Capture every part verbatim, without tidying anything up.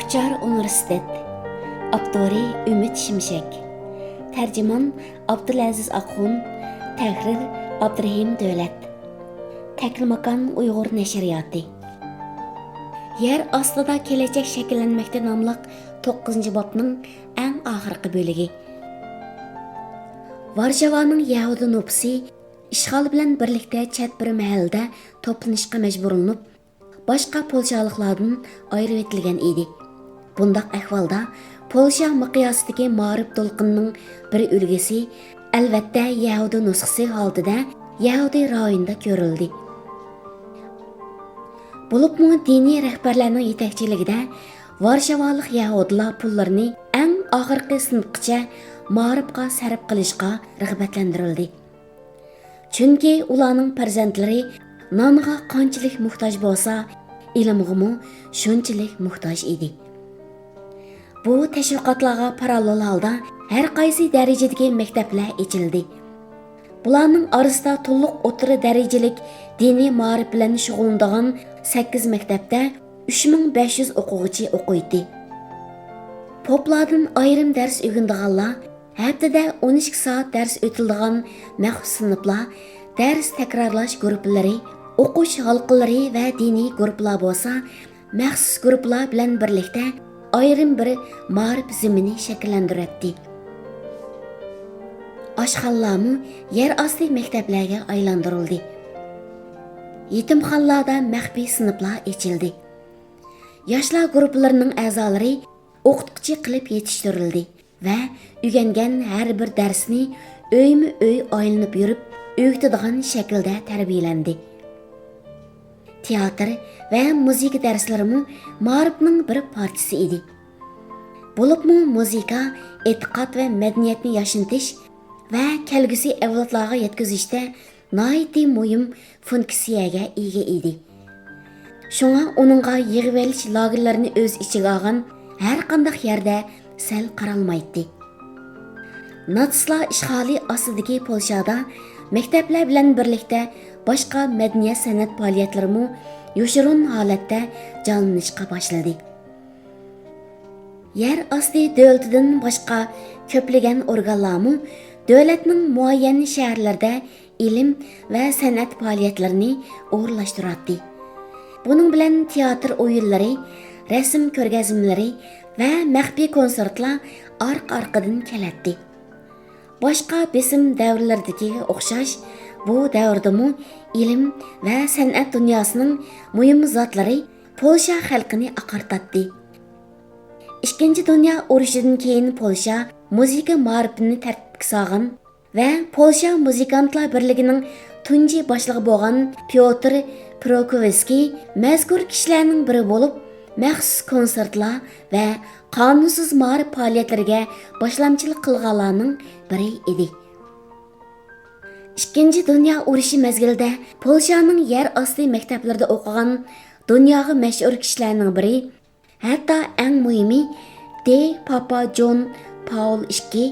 ئۇچار ئۇنىۋېرسىتېت. ئاپتورى ئۈمىد شىمشەك. تەرجىمان ئابدۇلئەزىز ئاخۇن. تەھرىر ئابدۇرېھىم دۆلەت. تەكلىماكان ئۇيغۇر نەشرىياتى. يەر ئاستىدا كېلەچەك شەكىللەنمەكتە ناملىق توققۇزىنچى بابنىڭ ئەڭ ئاخىرقى بۆلىكى. ۋارشاۋانىڭ يەھۇدىي نوپۇسى ئىشغال بىلەن بىرلىكتە چەت بىر مەھەللىدە توپلىنىشقا مەجبۇرلىنىپ، باشقا پولشالىقلاردىن ئايرىۋېتىلگەن ئىدى. بۇنداق ئەھۋالدا پولشا مىقياسىدىكى مائارىپ دولقۇنىنىڭ بىر ئۈلگىسى، ئەلۋەتتە، يەھۇدىي نۇسخىسى ھالىتىدە يەھۇدىي رايونىدا كۆرۈلدى. بولۇپمۇ دىنىي رەھبەرلەرنىڭ يېتەكچىلىكىدە ۋارشاۋالىق يەھۇدىيلار پۇللىرىنى ئەڭ ئاخىرقى سىنىپقىچە مائارىپقا سەرپ قىلىشقا رىغبەتلەندۈرۈلدى. چۈنكى ئۇلارنىڭ پەرزەنتلىرى نانغا قانچىلىك موھتاج بولسا، ئىلىمغىمۇ شۇنچىلىك موھتاج ئىدى. بۇ تەشۋىقاتلارغا پاراللېل ھالدا ھەر قايسى دەرىجىدىكى مەكتەپلەر ئېچىلدى. بۇلارنىڭ ئارىسىدا تولۇق ئوتتۇرا دەرىجىلىك دىنىي مائارىپ بىلەن شۇغۇللىنىدىغان سەككىز مەكتەپتە ئۈچ مىڭ بەش يۈز ئوقۇغۇچى ئوقۇيتتى. پوپلاردىن ئايرىم دەرس ئۆگىنىدىغانلار، ھەپتىدە ئون ئىككى سائەت دەرس ئۆتۈلىدىغان مەخسۇس سىنىپلار، دەرس تەكرارلاش گۇرۇپپىلىرى، ئوقۇش ھالقىلىرى ۋە دىنىي گۇرۇپپىلار بولسا مەخسۇس گۇرۇپپىلار بىلەن بىرلىكتە ئايرىم بىر مائارىپ زېمىنى شەكىللەندۈرەتتى. ئاشخانىلارمۇ يەر ئاستى مەكتەپلەرگە ئايلاندۇرۇلدى. يېتىمخانىلاردا مەخپىي سىنىپلار ئېچىلدى. ياشلار گۇرۇپپىلىرىنىڭ ئەزالىرى ئوقۇتقۇچى قىلىپ يېتىشتۈرۈلدى ۋە ئۆگەنگەن ھەر بىر دەرسنى ئۆيمۇ ئۆي ئايلىنىپ يۈرۈپ ئۆگىتىدىغان شەكىلدە تەربىيەلەندى. تىياتىر ۋە مۇزىكا دەرسلىرىمۇ مائارىپنىڭ بىر پارچىسى ئىدى. بولۇپمۇ مۇزىكا ئېتىقاد ۋە مەدەنىيەتنى ياشنىتىش ۋە كەلگۈسى ئەۋلادلارغا يەتكۈزۈشتە ناھايىتى مۇھىم فۇنكسىيەگە ئىگە ئىدى. شۇڭا ئۇنىڭغا يىغىۋېلىش لاگېرلىرىنى ئۆز ئىچىگە ئالغان ھەرقانداق يەردە سەل قارالمايتتى. ناتسىستلار ئىشغالى ئاستىدىكى پولشادا مەكتەپلەر بىلەن بىرلىكتە باشقا مەدەنىيەت-سەنئەت پائالىيەتلىرىمۇ يوشۇرۇن ھالەتتە جانلىنىشقا باشلىدى. يەر ئاستى دۆلىتىدىن باشقا كۆپلىگەن ئورگانلارمۇ دۆلەتنىڭ مۇئەييەن شەھەرلىرىدە ئىلىم ۋە سەنئەت پائالىيەتلىرىنى ئورۇنلاشتۇراتتى. بۇنىڭ بىلەن تىياتىر ئويۇنلىرى، رەسىم كۆرگەزمىلىرى ۋە مەخپىي كونسېرتلار ئارقا-ئارقىدىن كېلەتتى. باشقا بېسىم دەۋرلىرىدىكىگە ئوخشاش، بۇ دەۋردىمۇ ئىلىم ۋە سەنئەت دۇنياسىنىڭ مۇھىم زاتلىرى پولشا خەلقىنى ئاقارتاتتى. ئىككىنچى دۇنيا ئۇرۇشىدىن كېيىن پولشا مۇزىكا مائارىپىنى تەرتىپكە سالغان ۋە پولشا مۇزىكانتلار بىرلىكىنىڭ تۇنجى باشلىقى بولغان پيوتىر پروكوۋسكىي مەزكۇر كىشىلەرنىڭ بىرى بولۇپ، مەخسۇس كونسېرتلار ۋە قانۇنسىز مائارىپ پائالىيەتلىرىگە باشلامچىلىق قىلغانلارنىڭ بىرى ئىدى. ئىككىنچى دۇنيا ئۇرۇشى مەزگىلىدە پولشانىڭ يەر ئاستى مەكتەپلىرىدە ئوقۇغان دۇنياغا مەشھۇر كىشىلەرنىڭ بىرى، ھەتتا ئەڭ مۇھىمى دې پاپا جون پاۋل ئىككى،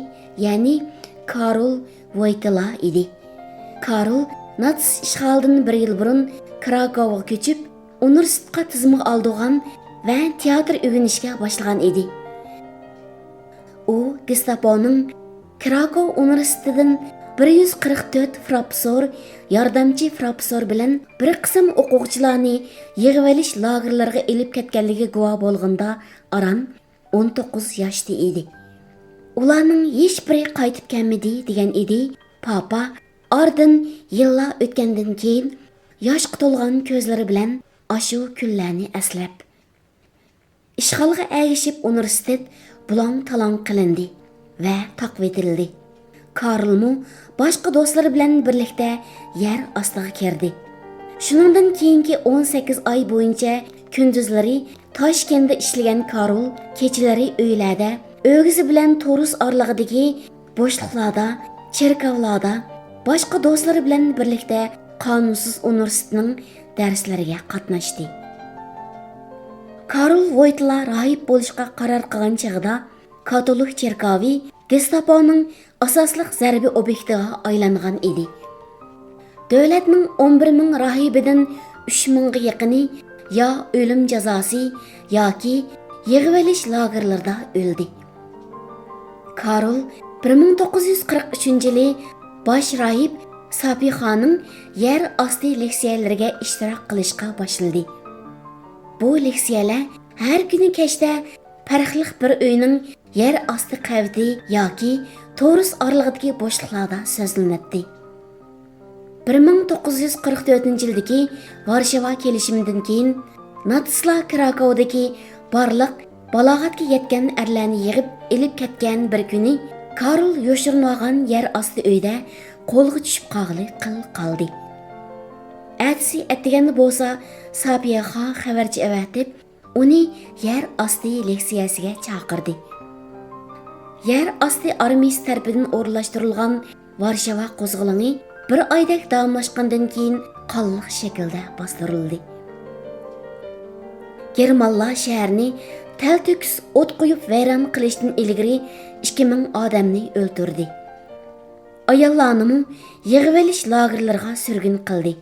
يەنى كارول ۋويتىلا ئىدى. كارول ناتسىست ئىشغالىدىن بىر يىل بۇرۇن كراكوۋغا كۆچۈپ، ئۇنىۋېرسىتېتقا تىزىمغا ئالدۇرغان ۋە تىياتىر ئۆگىنىشكە باشلىغان ئىدى. ئۇ گېستاپونىڭ كراكوۋ ئۇنىۋېرسىتېتىدىن بىر يۈز قىرىق تۆت پروفېسسور، ياردەمچى پروفېسسور بىلەن بىر قىسىم ئوقۇغۇچىلارنى يىغىۋېلىش لاگېرلىرىغا ئېلىپ كەتكەنلىكىگە گۇۋاھ بولغىنىدا ئاران ئون توققۇز ياشتا ئىدى. ئۇلارنىڭ ھېچبىرى قايتىپ كەلمىدى، دېگەن ئىدى پاپا ئارىدىن يىللار ئۆتكەندىن كېيىن ياشقا تولغان كۆزلىرى بىلەن ئاشۇ كۈنلەرنى ئەسلەپ. ئىشغالغا ئەگىشىپ ئۇنىۋېرسىتېت بۇلاڭ-تالاڭ قىلىندى ۋە تاقىۋېتىلدى. كارلمۇ باشقا دوستلىرى بىلەن بىرلىكتە يەر ئاستىغا كىردى. شۇنىڭدىن كېيىنكى ئون سەككىز ئاي بويىچە كۈندۈزلىرى تاشكەندتە ئىشلىگەن كارول كېچىلىرى ئۆيلەردە ئۆگزە بىلەن تورۇس ئارىلىقىدىكى بوشلۇقلاردا، چېركاۋلاردا باشقا دوستلىرى بىلەن بىرلىكتە قانۇنسىز ئۇنىۋېرسىتېتنىڭ دەرسلىرىگە قاتناشتى. كارول ۋويتلا راھىب بولۇشقا قارار قىلغان چېغىدا، كاتولىك چېركاۋى گېستاپونىڭ ئاساسلىق زەربە ئوبيېكتىغا ئايلانغان ئىدى. دۆلەتنىڭ ئون بىر مىڭ راھىبىدىن ئۈچ مىڭغا يېقىنى يا ئۆلۈم جازاسى ياكى يىغىۋېلىش لاگېرلىرىدا ئۆلدى. كارول بىر مىڭ توققۇز يۈز قىرىق ئۈچىنچى يىلى باش راھىب ساپىخانىڭ يەر ئاستى لېكسىيەلىرىگە ئىشتىراك قىلىشقا باشلىدى. بۇ لېكسىيەلەر ھەر كۈنى كەچتە پەرقلىق بىر ئۆينىڭ يەر ئاستى قەۋىتى ياكى تورۇس ئارىلىقىدىكى بوشلۇقلاردا سۆزلىنەتتى. بىر مىڭ توققۇز يۈز قىرىق تۆتىنچى يىلدىكى ۋارشاۋا كېلىشىمىدىن كېيىن، ناتسىلار كراكوۋدىكى بارلىق بالاغەتكە يەتكەن ئەرلەرنى يىغىپ ئېلىپ كەتكەن بىر كۈنى، كارول يوشۇرۇنۇۋالغان يەر ئاستى ئۆيدە قولغا چۈشۈپ قالغىلى قىل قالدى. ئەتىسى ئەتىگەندە بولسا ساپىيەخا خەۋەرچى ئەۋەتىپ، ئۇنى يەر ئاستى لېكسىيەسىگە چاقىردى. يەر ئاستى ئارمىيىسى تەرىپىدىن ئورۇنلاشتۇرۇلغان ۋارشاۋا قوزغىلىڭى بىر ئايدەك داۋاملاشقاندىن كېيىن قانلىق شەكىلدە باستۇرۇلدى. گېرمانلار شەھەرنى تەلتۆكۈس ئوت قويۇپ ۋەيران قىلىشتىن ئىلگىرى ئىككى مىڭ ئادەمنى ئۆلتۈردى. ئاياللارنىمۇ يىغىۋېلىش لاگېرلىرىغا سۈرگۈن قىلدى.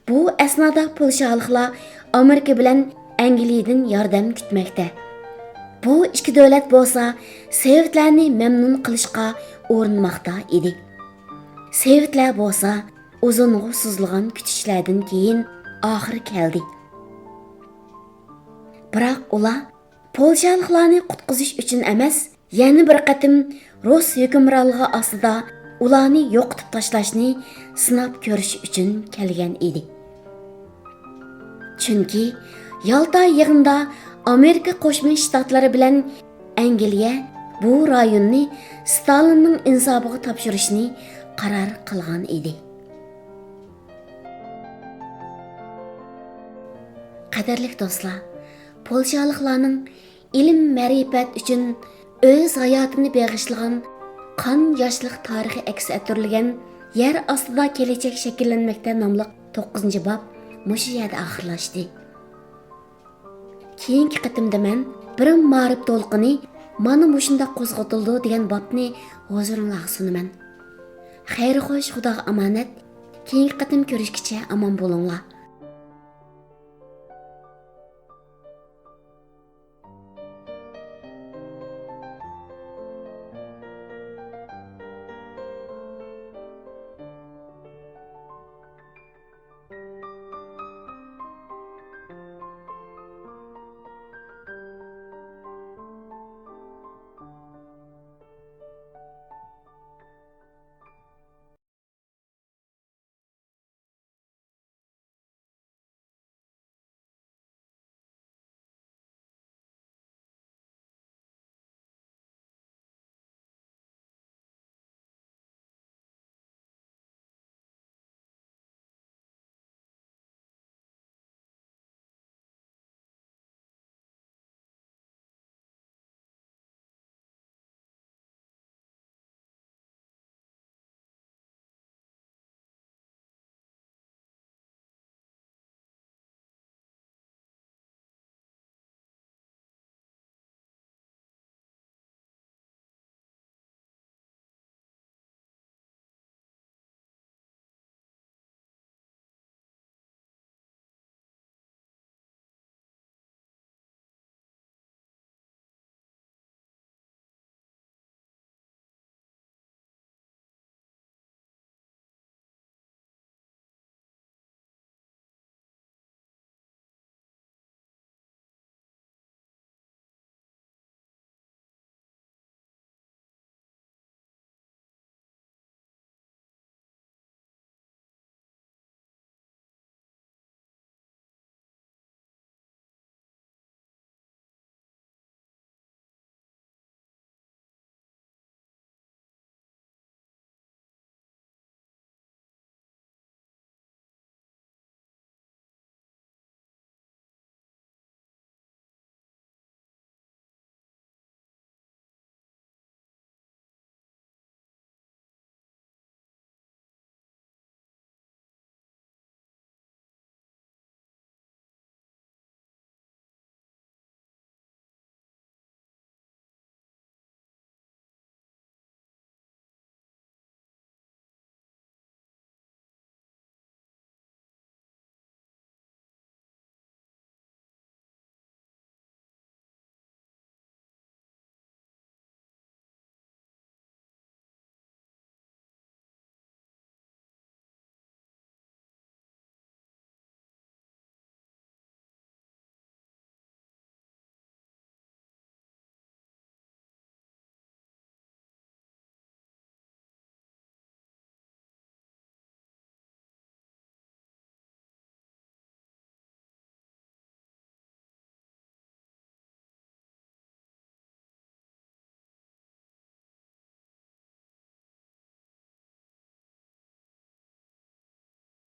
بۇ ئەسنادا پولشالىقلار ئامېرىكا بىلەن ئەنگلىيەدىن ياردەم كۈتمەكتە. بۇ ئىككى دۆلەت بولسا سوۋېتلارنى مەمنۇن قىلىشقا ئۇرۇنماقتا ئىدى. سوۋېتلار بولسا ئۇزۇنغا سوزۇلغان كۈتۈشلەردىن كېيىن ئاخىرى كەلدى. بىراق ئۇلار پولشالىقلارنى قۇتقۇزۇش ئۈچۈن ئەمەس، يەنە بىر قېتىم رۇس ھۆكۈمرانلىقى ئاستىدا ئۇلارنى يوقىتىپ تاشلاشنى سىناپ كۆرۈش ئۈچۈن كەلگەن ئىدى. چۈنكى يالتا يىغىنىدا ئامېرىكا قوشما شتاتلىرى بىلەن ئەنگلىيە بۇ رايوننى ستالىننىڭ ئىنسابىغا تاپشۇرۇشنى قارار قىلغان ئىدى. قەدىرلىك دوستلار، پولشالىقلارنىڭ ئىلىم-مەرىپەت ئۈچۈن ئۆز ھاياتىنى بېغىشلىغان قان ياشلىق تارىخى ئەكس ئەتتۈرۈلگەن يەر ئاستىدا كېلەچەك شەكىللەنمەكتە ناملىق توققۇزىنچى باب مۇشۇ يەردە ئاخىرلاشتى. كېيىنكى قېتىمدا مەن بىر مائارىپ دولقۇنى مانا مۇشۇنداق قوزغىتىلىدۇ دېگەن بابنى ھۇزۇرۇڭلارغا سۇنىمەن. خەير خوش، خۇداغا ئامانەت. كېيىنكى قېتىم كۆرۈشكىچە ئامان بولۇڭلار.